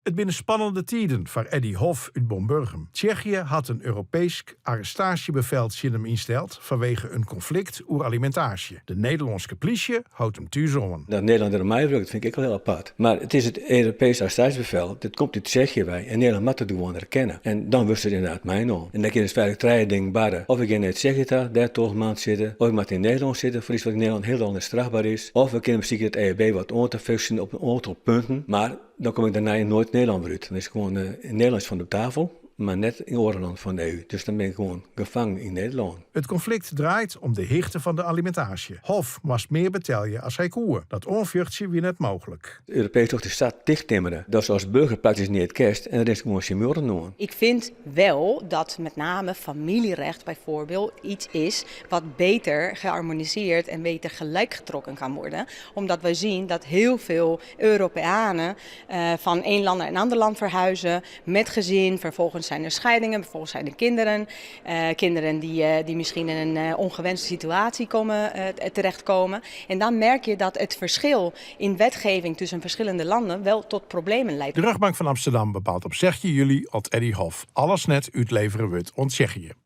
It binne spannende tiden foar Eddy Hof út Boarnburgum. Tsjechië hat in Europeesk arrestaasjebefel tsjin him ynsteld fanwege in konflikt oer alimintaasje. De Nederlânske plysje hâldt him thús oan. Dat Nederlân der oan meiwurket fyn ik ek al hiel apart. Mar it is it Europeesk arrestaasjebevel, dit komt út Tsjechië wei en Nederlân moat it gewoan erkenne. En dan wurdst der ynderdaad meinommen. En dan kin dus feitlik trije dingen barre. Of ik gean nei Tsjechië ta, dêr 12 maand sitte, of ik moat yn Nederlân sitte foar iets wat yn Nederlân hielendal net strafber is, of we kinne besykje it EAB wat oan te futsjen op in oantal punten, mar dan kom ik dêrnei noait Nederlân wer út. Dan is it gewoan Nederlân is fan de tafel, mar net yn oare lannen fan de EU. Dus dan bin ik gewoan gefangen yn Nederlân. It konflikt draait om de hichte fan de alimintaasje. Hof moast mear betelje as hy koe. Dat oanfjochtsje wie net mooglik. It Europees docht de stad tichttimmere datst as burger praktysk neat kinst en rinst gewoan tsjin muorren oan. Ik vind wel dat met name familierecht bijvoorbeeld iets is wat beter geharmoniseerd en beter gelijk getrokken kan worden. Omdat wij zien dat heel veel Europeanen van één land naar een ander land verhuizen met gezin. Vervolgens zijn er scheidingen, vervolgens zijn er kinderen. Kinderen die misschien in een ongewenste situatie komen, terechtkomen. En dan merk je dat het verschil in wetgeving tussen verschillende landen wel tot problemen leidt. De rjochtbank fan Amsterdam bepaalt op 16 july oft Eddy Hof al as net útlevere wurdt oan Tsjechië.